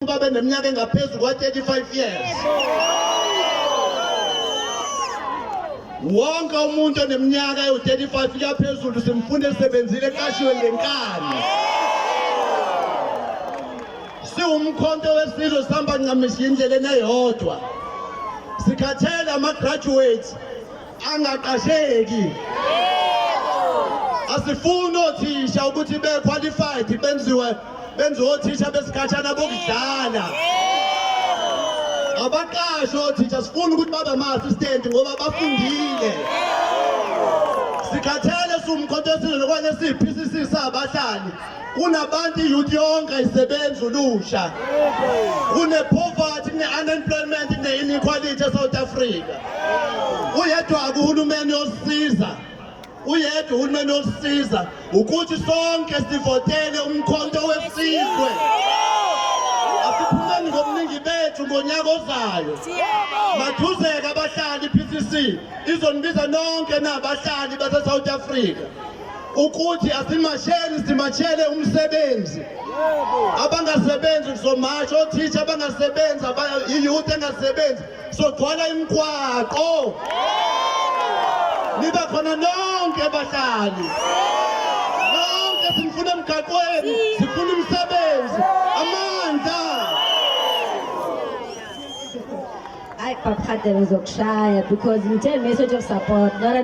Babe neminyaka engaphezu kwa-35 years. Wonke umuntu oneminyaka ewu-35 kuyaphezulu simfuna esebenzile, eqashiwe ngenkani. Siwumkhonto wesizwe, sihamba ncamishi indleleni eyodwa. Sikhathele ama-graduates angaqasheki. Asifuni othisha ukuthi be-qualified benziwe othisha besikhatshana bokudlala. Abaqashwe othisha, sifuna ukuthi babe ama-assistant ngoba bafundile. Sikhathele siwumkhonto wesizwe nokwane siyi-PCC sabahlali. Kunabantu, i-youth yonke ayisebenzi, ulusha. Kune-poverty, kune-unemployment, kune-inequality e-South Africa. Uyedwa uhulumeni yosiza, uyedwa uhulumeni yosiza ukuthi sonke sivotele umkhonto wesizwe. Asiphumeni ngobuningi bethu ngonyaka ozayo. Mathuzeka abahlali, i-PCC izonibiza nonke nabahlali base-South Africa ukuthi asimasheni, simashele umsebenzi. Abangasebenzi kuzomasha, othisha abangasebenzi, i-youth engasebenzi, sogcwala imigwaqo. Nibe khona nonke bahlali, nonke sinifuna emgaqweni. Sifuna imisebenzi, amandla. Hayi, Baba Radebe, ngizokushaya because ngithe message of support, not a